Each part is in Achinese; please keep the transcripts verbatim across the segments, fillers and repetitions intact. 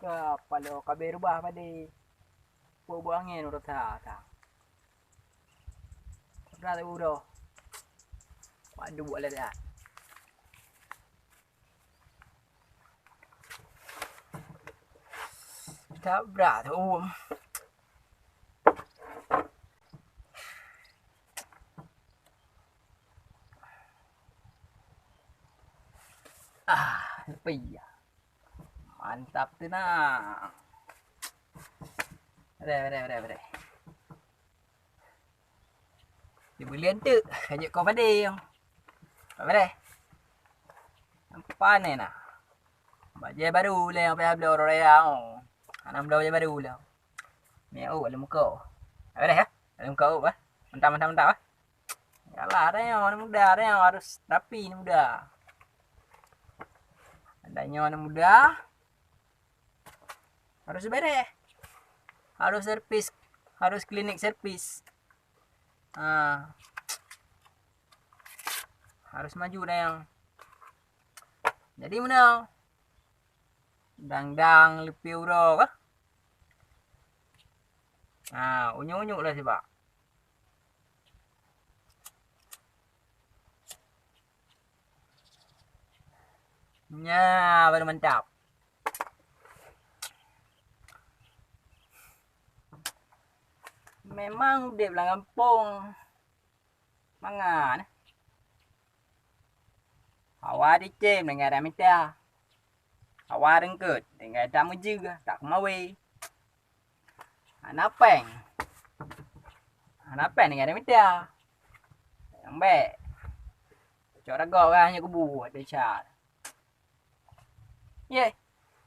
Ka paloe ka abéh reubah padé. Buet-buet angén uroe that. Uroe that uroe. Waduh, buet lé that. Tabrak tu. Ah, payah. Mantap tu nah. Bere, bere, bere, bere. Dibulian tu, kajak kau padé. Bere. Nampak ni nah. Bajée baru lé, apa hablo raya. Hana muda bajée baru lé. Ni oh, ada muka. Bere ya? Ada muka oh, bah. Mantap, mantap, mantap, bah. Yalah, ada yang anak muda, ada yang harus rapi anak muda. Ada yang anak muda, harus beres. Harus servis, harus klinik servis. Ha. Harus maju dah yang. Jadi mana? Dang-dang lepi uroe kah? Ha, unyuk-unyuk lah sibak. Nya baru mantap. Memang udép lam gampông mangat. Hawa dicém deungon mita. Hawa reungkot deungon tameujeue, tak keumawe. Hana péng. Hana péng deungon mita. Nyang bék. Cok ragoe ka nyoe kubu desya. Ye.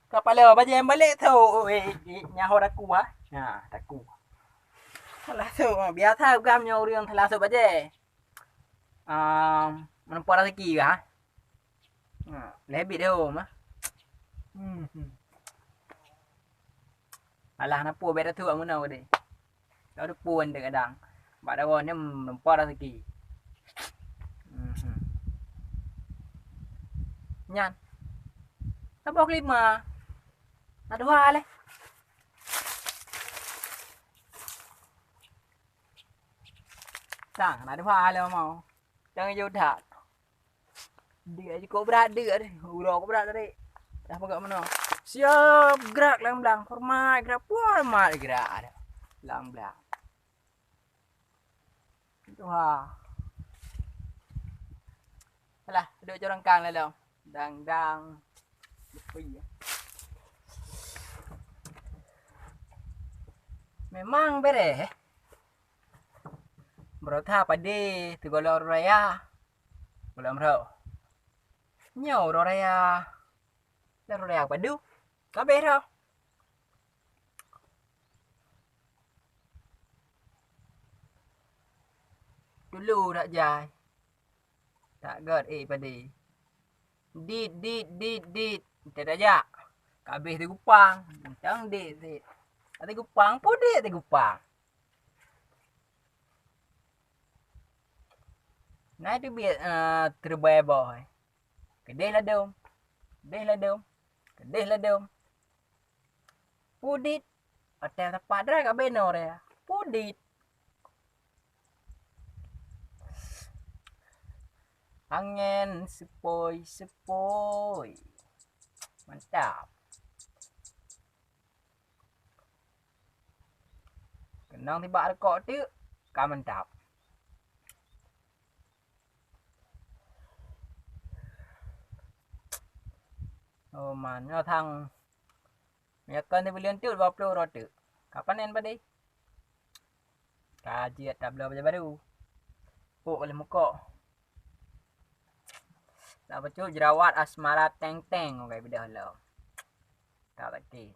Kapala bajée balek tu. Eh, eh, nyaho daku ha. Ha, daku. Salah tu. Biasa gam nyoe ureueng salah tu bajée. Um, menempuh rezeki ka. Ha, lebih deh oh mah. Hmm. Alah, na peue beda tu amun deh. Kau ada pun dek kadang. Bak dawa ni menempuh rezeki. Hmm. Nyan. Saboh kelima. Na dua leh. Sang, na dua leh mau. Jangan jauh dah. Dia je kau berat dia deh. Uroe kau berat tadi. Dah pegang mana? Siap gerak lang blang. Hormat gerak. Hormat gerak ada. Lang blang. Tuha. Alah, duduk jorang kang lalu. Dang dang. Lepi ya. Memang bereh. Berota padi tu golong raya. Gohlom rhok. Nyoe uroe raya. Uroe raya padub. Ka abéh rhok. Dulu dak jai. Tak gét ék padé. Dit, dit, dit, dit. Enteuk tajak. Ka abéh teugupang. Tang dit, dit. Ka teugupang, pudit teugupang. Na teubiet, eh, teureubai boh, eh. Keudeh ladôm, keudeh ladôm, keudeh ladôm. Pudit, watèe sapat dara ka beno deh. Pudit. Angén sepoi-sepoi. Mantap. Keunong tibak rukok teuk, ka mantap. Oh man, nyoe thang. Meunyoe kon sibuleuen teuk dua ploh uroe teuk. Ka panen padé. Ka jeuet tabloe bajèe baru. Pok lé mukok. Tabacut jerawat asmara teng-teng, oke, beudoh lom. Tak lagi.